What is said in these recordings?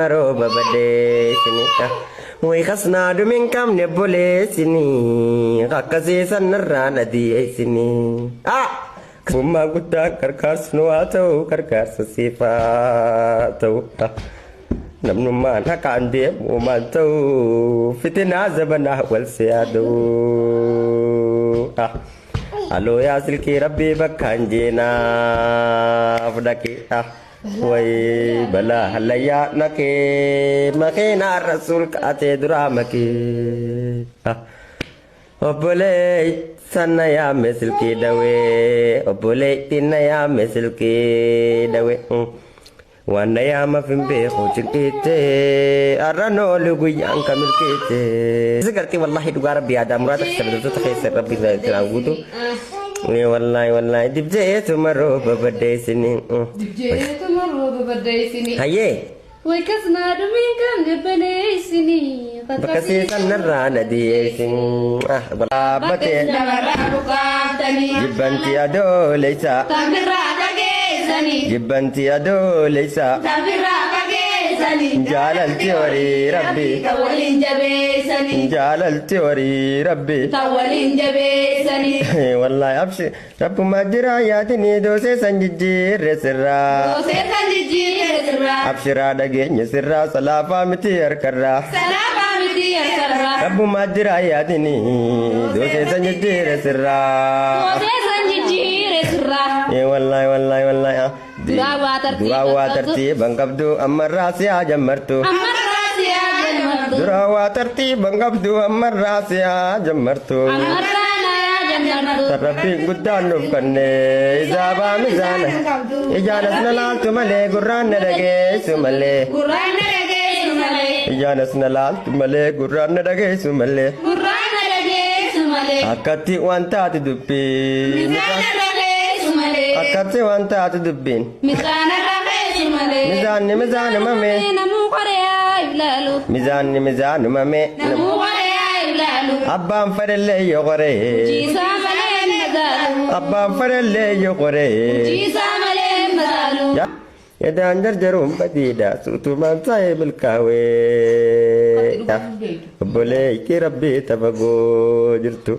Rooba badeessini way kasnaa dhumin qabne boleessini akkasiisan narraan adiyeessini. Ummaa guddaan qarqaarsu nu haa ta'u, qarqaarsa siif haa ta'u. Namnummaan haqaan deemu maan ta'u, fitinaa zabanaa wal siyaada'u. Aloo yaa silkii rabbii bakkaan jeenaaf dhaqee. Way balaa hallayyaa naqee makeenaa rasuul kaatee duraa makee. Obbolee sanna yaame silkii dawee, obboleettiin na yaame silkii dawee. Waan na yaamaaf hin beeku cinqiitte, har'a noolu guyyaan ka milkiitte. Si gartee wallaahi dhugaa rabbi yaadaa muraada keessa keessa rabbi irraa guutu. Wallaahi wallaahi dibjeetuma rooba baddeessini. Dibjeetuma rooba baddeessini. Hayyee. Way kasnaa dhumiin qabne baleessini. Bakka seesan narraa na dhiyeessin. Dhaabbatee. Namarraa buqaaftanii. Jibbanti adooleysa. Tamirraa fageessanii. Jibbanti adooleysa. Tamirraa fageessanii. Jaalalti horii rabbi. Kan waliin jabeessanii. Jaalalti horii rabbi. Kan waliin jabeessanii. Wallaahi abshi rabbumaa jira yaadini doosee san jijjiirre sirraa. Doosee san jijjiirre sirraa. Abshiraa dhageenye sirraa salaafaa miti harkarraa. Salaafaa miti harkarraa. Rabbumaa jira yaadini doosee san jijjiirre sirraa. Doosee san jijjiirre sirraa. Wallaahi wallaahi wallaahi. Duraa waa tartiiba Duraa waa tartiiban qabdu ammarraa si haa jammartu. Ammarraa si haa jammartu. Duraa waa tartiiban qabdu ammarraa si haa jammartu. Ammarraa na yaa jammartu. Rabbiin guddaan nuuf kenne izaabaa mizaana. Ijaanas na laaltu malee gurraan na dhageessu malee. Gurraan na dhageessu malee. Ijaanas na laaltu malee gurraan na dhageessu malee. Gurraan na dhageessu malee. Akkatti waan taate dubbiin. Misaan na dhageessu malee. Akkatti waan taate dubbiin. Misaan na dhageessu malee. Mizaanni mizaanumame. Namuu qoreyaa ilaalu. Mizaanni mizaanumame. Namuu qoreyaa ilaalu. Abbaan fedhellee yoo qoree. Jiisaa malee madaalu. Abbaan fedhellee yoo qoree. Jiisaa malee madaalu. Yadaan jarjaruun badiidha suutumaan taa'ee milkaawee. Obboleettii rabbii tafagoo jirtu.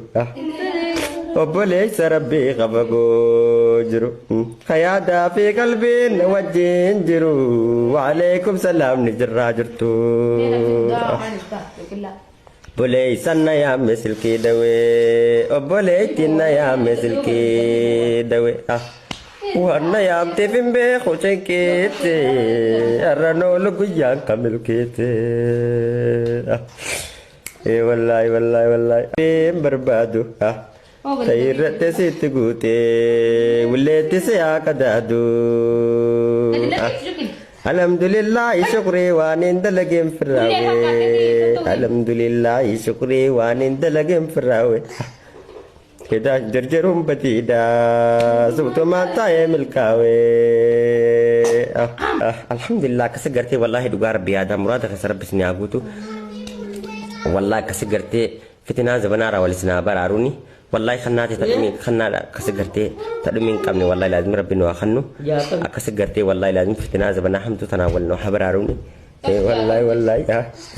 Obboleessa rabbii qabagoo jiru. Hayaadaa fi qalbiin na wajjin jiru. Waalaikum salaam ni jirraa jirtu. Obboleessan na yaame silkii dawee. Obboleettiin na yaame silkii dawee. Waan na yaamteef hin beeku cinqiitti. Har'a noolu guyyaan kan milkiitti. Wallaahi wallaahi wallaahi. Hin barbaadu. Ta'irratti sitti guutee willeetti si haa qadaadu. Alhamdulillahi shukrii waan hin dalageen firraawee. Alhamdulillahi shukrii waan hin dalageen firraawee. Hidaan jarjaruun badiidha suutumaan taa'ee milkaawee. Alhamdulillah akkasi gartee wallaahi dhugaa rabbi yaada muraada keessa rabbi isin haa guutu. Wallaahi akkasi gartee fitinaa zabanaarraa wal isin haa baraaruuni. Wallaahi kannaati tadhumii kannaadha akkasi gartee tadhumii hin qabne wallaahi laazim rabbi nu haa kannu. Akkasi gartee wallaahi laazim fitinaa zabanaa hamtuu tanaa wal nu haa baraaruuni. Wallaahi wallaahi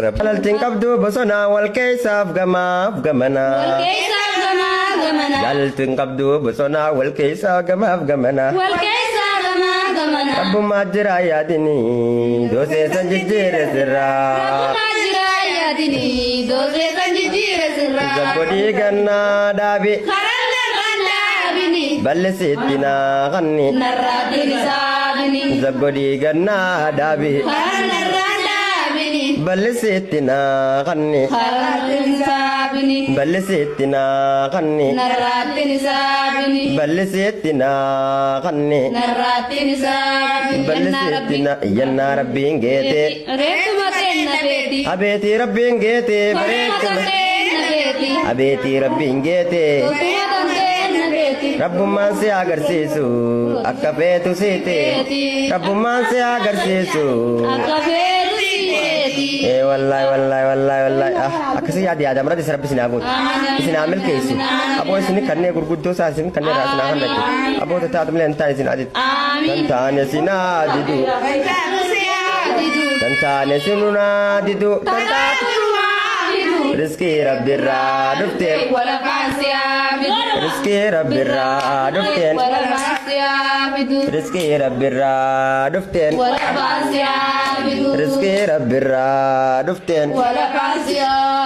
rabbi. Jaalaltiin qabdu bosonaa wal keessaaf gamaaf gamanaa. Wal keessaa gamaa gamanaa. Jaalaltiin qabdu bosonaa wal keessaa gamaaf gamanaa. Wal keessaa gamaa gamanaa. Rabbumaa jira yaadini doosee san jijjiire sirraa. Rabbumaa jira yaadini doosee san jijjiire sirraa. Zabgodii gannaa dhaabi Karaan narraan dhaabini. bal'isiitti naa kanni. Narraatti saabini. Zabgodii gannaa dhaabi Karaan narraan dhaabini. bal'isiitti naa kanni. Karaan saabini. Bal'isiitti naa kanni. Narraatti saabini. Bal'isiitti naa kanni. Narraatti saabini. Bal'isiitti naa yannaa rabbiin geete. Reetuma kenna beeti. Abeetii rabbiin geete Bareetuma bareetuma. kenna beeti. Abeetii rabbiin geete. Toltuma kenna beeti. Rabbummaan si agarsiisu akka feetu siite. Rabbummaan si agarsiisu. Akka feetu siiteeti. Ee wallaahi wallaahi wallaahi wallaahi akkasii yaada yaada muradi rabbi isin haa guutu isin haa milkeessu aboo isin kanneen gurguddoo isaa isin kanneen irraa isin haa kannatu aboo taatu malee hin taane isin adidu Amiin. kan taane isin haa didu Kan taane si haa didu. kan Tan taane sinunaa didu. Tan taate Riskii Rabbirraa dhufteen. Riskii Rabbirraa dhufteen. Riskii Rabbirraa dhufteen. Riskii Rabbirraa dhufteen.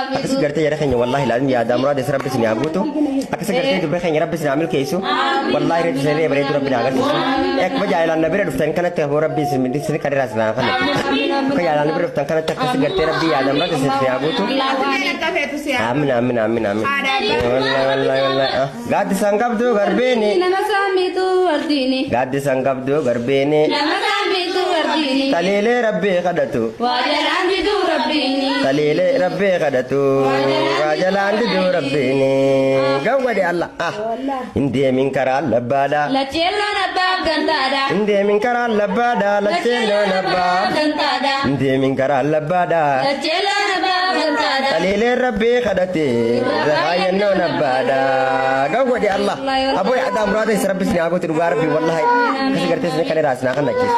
Akkas gartee jara keenya wallaahi laazim yaadaa muraada isa Rabbi isin haa guutu. Akkas gartee dubbii keenya Rabbi isin haa milkeessu. Wallaahi reetu isin irree bareedu Rabbi naa agarsiisu. Akkuma jaalalaan na bira dhuftan kanatti hafuu Rabbi isin isin kan irraa isin haa fannu. Akka jaalalaan na bira dhuftan kanatti akkas gartee Rabbi yaadaa muraada isin haa guutu. Aamin aamin aamin aamin. Wallahi wallahi wallahi. Gaaddisaan qabdu garbeeni. Nama saamitu ardiini. Gaaddisaan qabdu garbeeni. Nama saamitu ardiini. Taliilee Rabbii kadhatu. Waa jalaan diduu rabbiini. Taliilee Rabbii kadhatu. Waa jalaan diduu rabbiini. Gawwade Allah. Ah. Hin deemin karaa labbaadha. Lacheelloon abbaaf gantaadha. Hin deemin karaa labbaadha. Lacheelloon abbaa. Gantaadha. Hin deemin karaa labbaadha. Lacheelloon abbaaf gantaadha. Taliilee Rabbii kadhate. Raayyannoon abbaadha. Gawwade Allah. Aboo yaada muraada isa Rabbi isin haa gootu dhugaa Rabbii wallahi. Akkasi gartee isin kan irraa isin haa kannachiisu.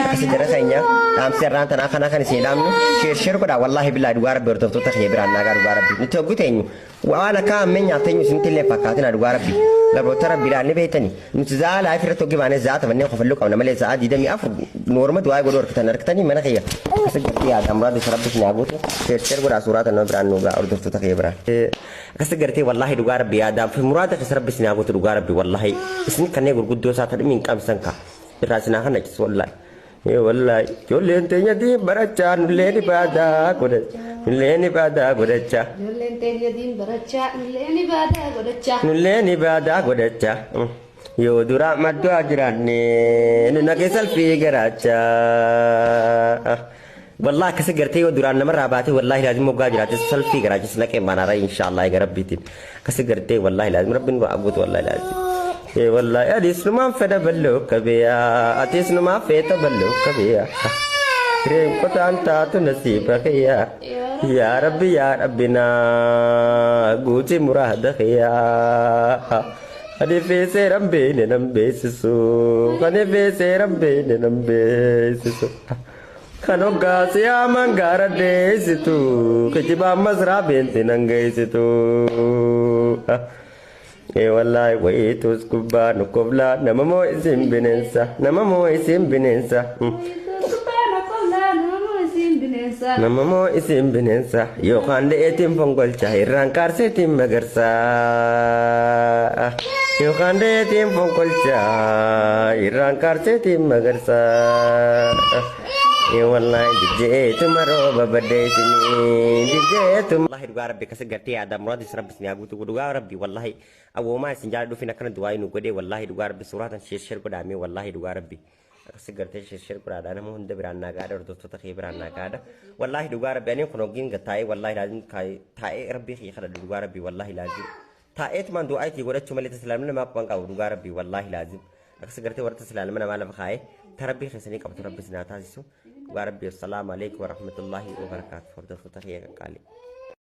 Akkasi jara keenya dhaamsi irraan tanaa kanaa kan isin dhaamnu sheer sheer godhaa wallahi billaahi dhugaa Rabbii hordoftoota kiyya biraan naagaa dhugaa Rabbii. Nuti hogguu teenyu waan akka ammeenyaaf teenyu isinitti illee fakkaatina dhugaa Rabbii. Gabroota Rabbiidhaan ni beektani. Nuti za'aa laayif irratti hoggii baanee za'aa taphannee kofalluu qabna malee za'aa 24 noorma du'aa godhuu harkitan harkitanii mana kiyya. Akkasi gartee yaada muraada isa Rabbi isin haa guutu. Sheer sheer godhaa suuraa tanaa biraan nu gaa hordoftoota kiyya biraan. Akkasi gartee wallahi dhugaa Rabbi yaadaa fi muraada keessa Rabbi isin haa guutu dhugaa Rabbi wallahi. Isin kanneen gurguddoo isaa tadhimi hin qabsan ka. Irraa isin haa kannachiisu wallahi. Ee wallahi ijoolleen teenya diin barachaa nullee ni baadaa godhacha. Nullee ni baadaa godhacha. Ijoolleen teenya diin barachaa nullee ni baadaa godhachaa. Nullee ni baadaa godhacha. Yoo dura maddaa jiraanne nu naqee salphii garaacha. Wallahi akkasi gartee yoo duraan namarraa baatee wallahi laazim moggaa jiraate salphii garaachis naqee manaara inshaallah egaa rabbiitiin. Akkasi gartee wallahi laazim rabbiin waa guutu wallahi laazim. Ee wallahi atis numaan fedha balloo qabeeyaa atis numaan feeta balloo qabeeyaa. Reen qotaan taatu nasiiba kiyyaa. Yaa Rabbi yaa Rabbi naa guuti muraada kiyyaa. Ani feesee rabbiin nan beeksisu. Ani feesee rabbiin nan beeksisu. Kan hoggaa siyaaman gaara deessitu. Kijibaan masraa beenti nan geessitu. Ee wallaahi wayiitus gubbaa nu koblaa nama moo isin bineensa nama moo isin bineensa. Nama moo isin bineensa yookaan de'eetiin fonqolcha irraan kaarseetiin magarsa. Yookaan de'eetiin fonqolcha irraan kaarseetiin magarsa. Ee wallaahi jijjeetuma rooba baddeessinii jijjeetuma. Wallahi dhugaa Rabbi akkasi gartee yaada muraadis Rabbi isin haa guutu dhugaa Rabbi wallahi awwoomaa isin jaala dhufin akkana du'aa nu godhee wallahi dhugaa Rabbi suuraa tan sheer sheer godhaamee wallahi dhugaa Rabbi. Akkasi gartee sheer sheer godhaadha nama hunda biraan naa gaadha hordoftoota kee biraan naa gaadha. Wallahi dhugaa Rabbi ani kun hoggiin taa'ee wallahi laazim taa'ee Rabbi kee kadhadhu dhugaa Rabbi wallahi laazim. Taa'eetumaan du'aa itti godhachuu malee taslaalma namaa quban qabu dhugaa Rabbi wallahi laazim. Akkasi gartee warra taslaalma namaa lafa kaa'ee ta Rabbii keessanii qabatu Rabbi isin haa taasisu. Dhugaa Rabbi assalaamu alaikum warahmatullahi wabarakaatuh hordoftoota kee qaqqaalii.